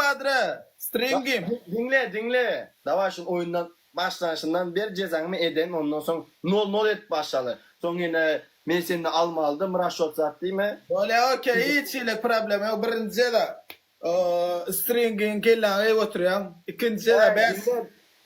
madre. Stringim. Diňle, diňle. Daway şul oýundan başlanyşyndan ber jezaňmy eden ondan soň nol nol edip başlaly. Soň ýene men sende almaldym raşot zat diýme. Bolýa okey hiç hili problema ýok birinji jeza stringiň kelläňe geýip oturýaň ikinji jeza bäş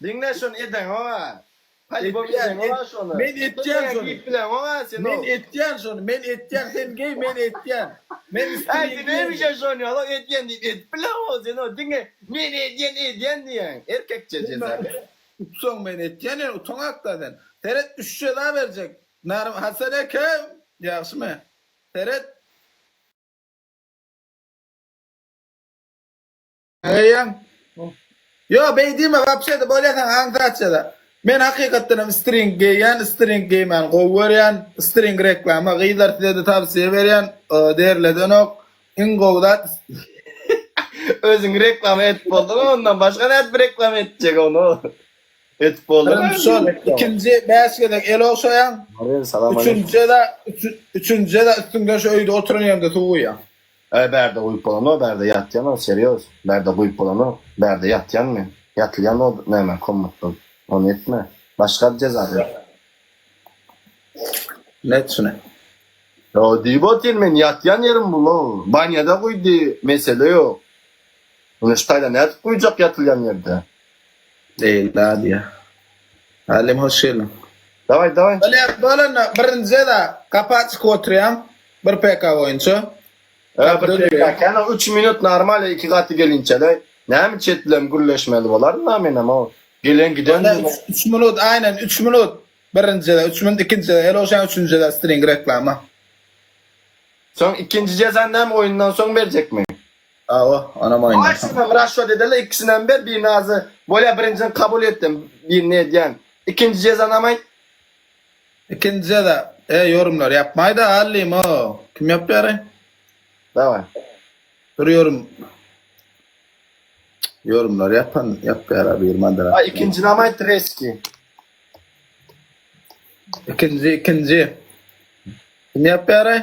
Diňle, diňle şony edeňoga. Polibom edeňoga şony. Men etýän şony. Diýip bileňoga sen Men etýän şony men etýän sen geý men etýän. Men Äý string sen hemişe şony ýaly edýän diýip edip bileňoga sen o diňe men edýän edýän diýýäň. Erkekçe jeza ber. Utsaň men etýän ýöne utaňakda sen. Seret üç jeza berjek. Nar Hasan ekem ýagşymy? Seret. Eýýäm. Ýo, beý diýme, wapşe-de bolýa saňa aňsat jeza. Men hakykatdan hem string geýýän, string geýmäni gowy görýän, string reklama, gyzlar size-de tawsiýe berýän, derledenok, iň gowy zat. Özüň reklama edip bolduň ondan başga nädip reklama etjek ony edip bolduň. Birinji şol, ikinji bäş gezek el ogşaýaň, üçünji-de, üçünji-de üstüňden şu öýde oturan ýeriňde suw guýýaň. Äý bärde guýup bolanok bärde ýatýan ol serýoz bärde guýup bolanok bärde ýatýan men ýatylýan ol näme komnatda ony etme başga jeza ber. Net şuny. Ýo diýip otyryn men ýatýan ýerim bul ol banýada guýdy mesele ýok indi şu taýda nädip guýjak ýatylýan ýerde. Leýla diýýär. Halim hoş geldiň. Daway daway. Bolýar bolanda birinji jeza gapa çykyp oturýaň bir PK boýunça. Hä bir PK kän o üç minut normal iki gaty gelinçede näme çet bilen gürleşmeli bolaryn-da menem o gelen giden Bolýar üç minut aýnen üç minut birinji jeza üç minut ikinji jeza el ogşaýaň üçünji jeza string reklama. Soň ikinji jezany näme oýundan soň berjekmi? Hawa, onam oýundan soň. Haýsynam raşwat ederler ikisinem ber birini azy bolýa birinjini kabul etdim birini edýän ikinji jezanam aýt. Ikinji jeza e ýorumlar ýapmaýda Allym o kim ýapýary. Daway. Dur ýorum ýorumlar ýapan ýapýara bir moderator. Aý ikinjinam aýt reski. Ikinji ikinji. Kim ýapýaraý?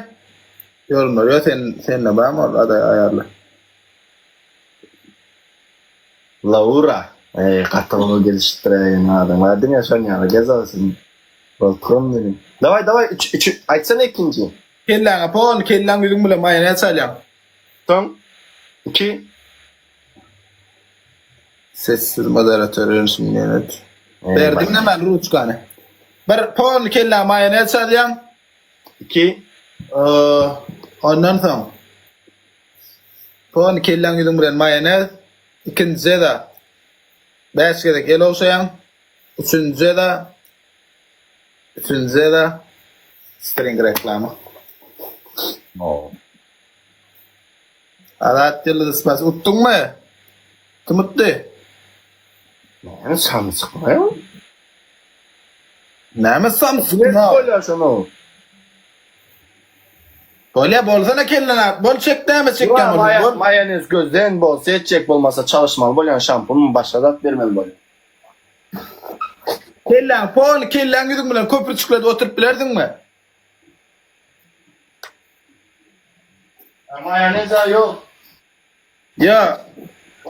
Ýorumlar ýok sen sende barmy ol aday aýarly. Laura. Eý gaty gowy gelişipdiräýen adyň bar diňe şon ýaly gez olsun. Boltgam meniň. Daway daway üç üç aýtsana ikinji. Kelläňe pol kelläň ýüzüň bilen maýonez çalýaň. Soň iki. Sessiz moderator ýörüşim diýen. Berdim näme ruçkany. Bir pol kelläň maýonez çalýaň. Iki. Ondan soň pol kelläň ýüzüň bilen maýonez. Ikinji jeza. Bäş gezek el ogşaýaň. Üçünji jeza. Üçünji jeza. String reklama. Azat Ýyldyz Spas utduňmy? Kim utdy? Näme samsykmy? Näme samsykmy? Näme bolýar şonuň? Bolýa bolsana kellene bol çek näme çekýän bolsaň bol. Maýonez gözden bolsa etjek bolmasa çalyşmaly bolýan şampunmy başga zat bermeli bolýar. Kelläň pol kelläň ýüzüň bilen köpürçükledip oturyp bilersiňmi? Maýonez-a ýok. Ýa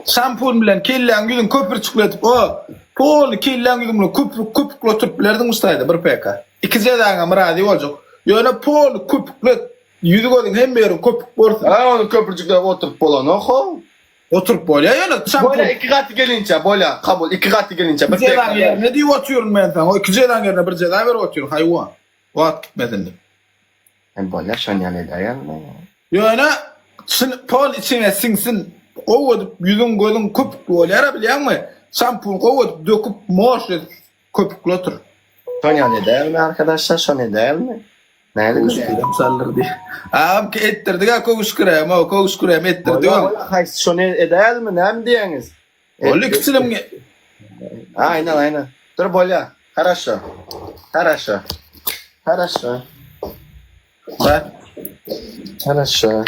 şampun bilen kelläň ýüzüň köpürçükledip o pol kelläň ýüzüň bilen köpük köpükli oturyp bilerdiň ştaýda bir PK. Iki jezaňam razy boljak. Ýöne pol köpüklet ýüzi gözüň hemme ýeriň köpük bolsun. Ha ony köpürjükläp oturyp bolanok how. Oturyp bolýa ýöne şampun. Bolýa iki gaty gelinçä bolýa kabul iki gaty gelinçä bir PK. Jezaň ýerine diýip otyryn men saňa o iki jezaň ýerine bir jeza berip otyryn haýwan. Wagt gitmesin diýip. Hem bolýa şon ýaly edäýeli. Ýöne çyn pol içiňe siňsin gowy edip ýüzüň gözüň köpükli bolýara bilýäňmi şampun gowy edip döküp moş edip köpükli otur. Şon ýaly edäýelmi arkadaşlar şony edäýelmi? Näli Köwüş çaldyrdy. Agam etdirdik-ä köwüş kirem o köwüş kirem etdirdik. Bolýa bolýa haýsy şony edäýelmi näme diýýäňiz? Boldy kiçilim. Aýnan aýnan. Dur bolýa. Haraşo. Haraşo. Haraşo. Bak. Haraşo.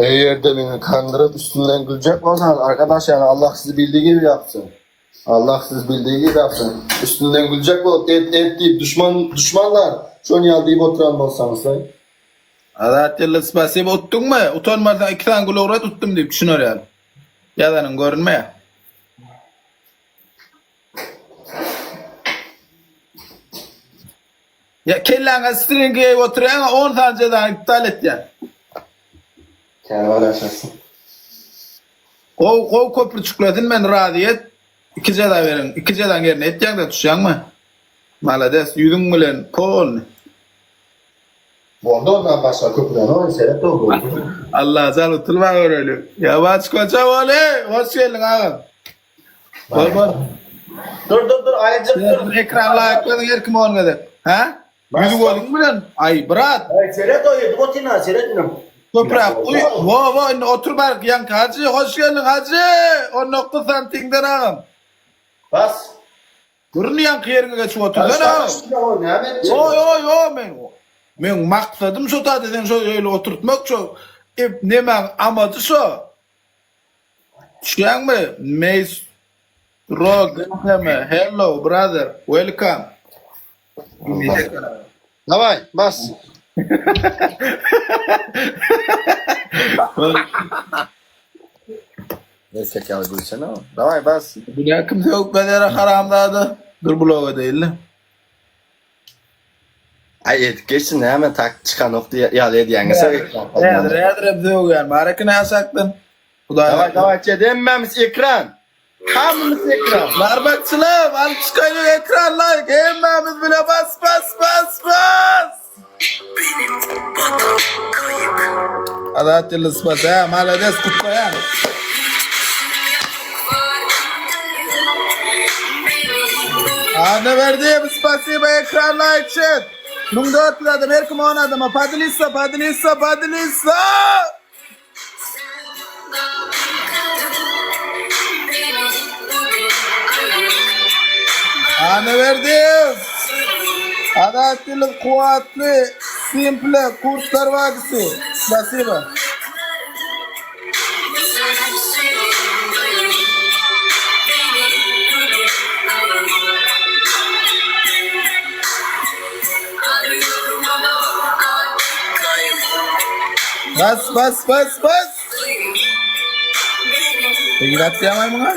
Eger-de meni kandyryp üstümden güljek bolsaňyz arkadaş ýani Allah sizi bildiği gibi yapsyn. Allah sizi bildiği gibi yapsyn. Üstümden güljek bolup et et diýip düşman düşmanlar şony ýaly diýip oturan bolsaňyz. Azat Ýyldyz spasiba utduňmy? Utanmasaň iki sany gül ugrat utdum diýip düşüner ýaly. Ýazanyň görünmeýär. Ýa kelläňe string geýip oturýaň on sany jezany iptal etýän. Täze garaşarsyn. Gowy gowy köpürçüklesin men razy et. Iki jeza beriň. Iki jezaň ýerine etýäňde düşýäňmi? Malades ýüzüň bilen polny. Boldy ondan başga köpüren oýun seret o boldy. Allajan utulma göreli. Ýawaç koça boli. Hoş geldiň agam. Bol bol. Dur dur dur aýjyk dur. Ekran laýkladyň her kim 10 gezek. Hä? Ýüzi gözüň bilen. Aý brat. Aý seret o edip otyryn seret indi. Köpräk guý. Wo wo indi otur baryk ýaňky hajy hoş geldiň hajy. 19 santiňden agam. Bas. Dur ýaňky ýeriňe geçip otursana. Ýo ýo ýo men meň maksadym şo taýda seni şo ýerde oturtmak şo nemäň amajy şo. Düşýäňmi? Maestro GHM hello brother welcome. Daway bas. Neyse ýaly gülsene. Daway bas. Bu ne kim sögüp bezere haramzada. Dur bloga değildi. Ay edip geçsin näme tak çykanok diýe ýaly edýäňe sögüp. Häzir häzir hem sögýän. Barakine aşakdan. Hudaý. Daway daway çet hemmämiz ekran. Hemmämiz ekran. Barbakçylar alyp çykaýlyk ekran like hemmämiz bile bas bas bas bas. Azat Ýyldyz bas hä malades gutlaýan. Annaberdiýew spasiba ekran like çet. 1400 adam her kim 10 adama podelissa podelissa podelissa. Annaberdiýew! Azat Ýyldyz kuwwatly simple Kurtlar Vadisi. Spasiba. Bas bas bas bas. Egil atýan aý muňa.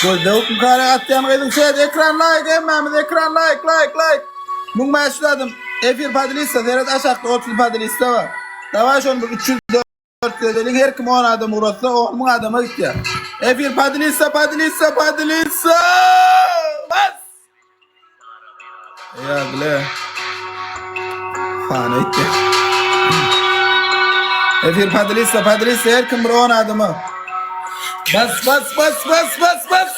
Gözde hukmkara atýan gyzyň şeýle ekran like hemmämiz ekran like like like. 1500 adam efir podlista seret aşakda 30 podlista bar. Daway şony bir 300 400 edeliň her kim 10 adam ugratsa 10 müň adama gitýär. Efir podlista podlista podlista. Bas. Ýa bile. Sany etdi. Efir podlista podlista her kim bir 10 adama. Bas bas bas bas bas bas.